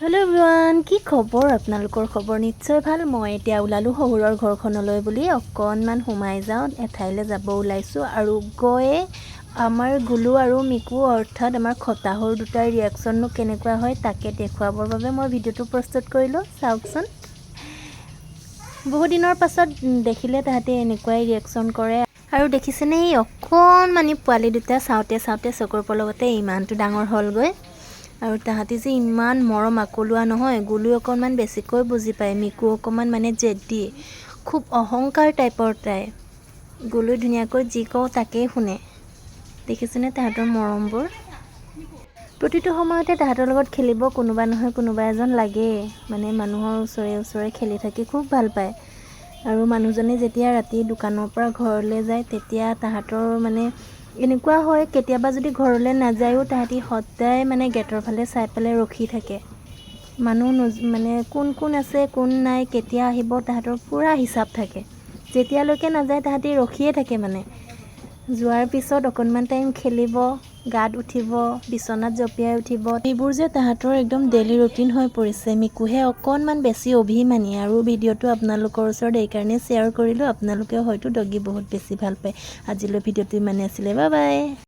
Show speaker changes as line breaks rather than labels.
Hello' everyone, কি খবৰ আপোনালোকৰ? খবৰ নিশ্চয় ভাল। মই এতিয়া ওলালোঁ শহুৰৰ ঘৰখনলৈ বুলি অকণমান সোমাই যাওঁ, এঠাইলৈ যাব ওলাইছোঁ। আৰু গৈয়ে আমাৰ গুলু আৰু মিকু, অৰ্থাৎ আমাৰ খতাসুৰ দুটাৰ ৰিয়েকশ্যননো কেনেকুৱা হয়, তাকে দেখুৱাবৰ বাবে মই ভিডিঅ'টো প্ৰস্তুত কৰিলোঁ। চাওকচোন, বহু দিনৰ পাছত দেখিলে তাহাঁতে এনেকুৱাই ৰিয়েকশ্যন কৰে। আৰু দেখিছেনে, এই অকণমানি পোৱালি দুটা চাওঁতে চাওঁতে চকুৰ পলকতে ইমানটো ডাঙৰ হ'লগৈ। আৰু তাহাঁতি যে ইমান মৰম আকলুৱা নহয়। গুলু অকণমান বেছিকৈ বুজি পায়, মিকু অকণমান মানে জেদ্দি, খুব অহংকাৰ টাইপৰ তাই। গুলু ধুনীয়াকৈ যি কওঁ তাকেই শুনে। দেখিছেনে তাহাঁতৰ মৰমবোৰ? প্ৰতিটো সময়তে তাহাঁতৰ লগত খেলিব কোনোবা নহয় কোনোবা এজন লাগেই। মানে মানুহৰ ওচৰে ওচৰে খেলি থাকি খুব ভাল পায়। আৰু মানুহজনে যেতিয়া ৰাতি দোকানৰ পৰা ঘৰলৈ যায়, তেতিয়া তাহাঁতৰ মানে এনেকুৱা হয়, কেতিয়াবা যদি ঘৰলৈ নাযায়ো, তাহাঁতি সদায় মানে গেটৰ ফালে চাই পেলাই ৰখি থাকে। মানুহ মানে কোন কোন আছে, কোন নাই, কেতিয়া আহিব, তাহাঁতৰ পূৰা হিচাপ থাকে। যেতিয়ালৈকে নাযায়, তাহাঁতি ৰখিয়ে থাকে। মানে যোৱাৰ পিছত অকণমান টাইম খেলিব, গাত উঠিব, বিচনাত জঁপিয়াই উঠিব। এইবোৰ যে তাহাঁতৰ একদম ডেইলি ৰুটিন হৈ পৰিছে। মিকুহে অকণমান বেছি অভিমানী। আৰু ভিডিঅ'টো আপোনালোকৰ ওচৰত এইকাৰণে শ্বেয়াৰ কৰিলোঁ, আপোনালোকেও হয়তো ডগী বহুত বেছি ভাল পায়। আজিলৈ ভিডিঅ'টো ইমানেই আছিলে। Bye bye.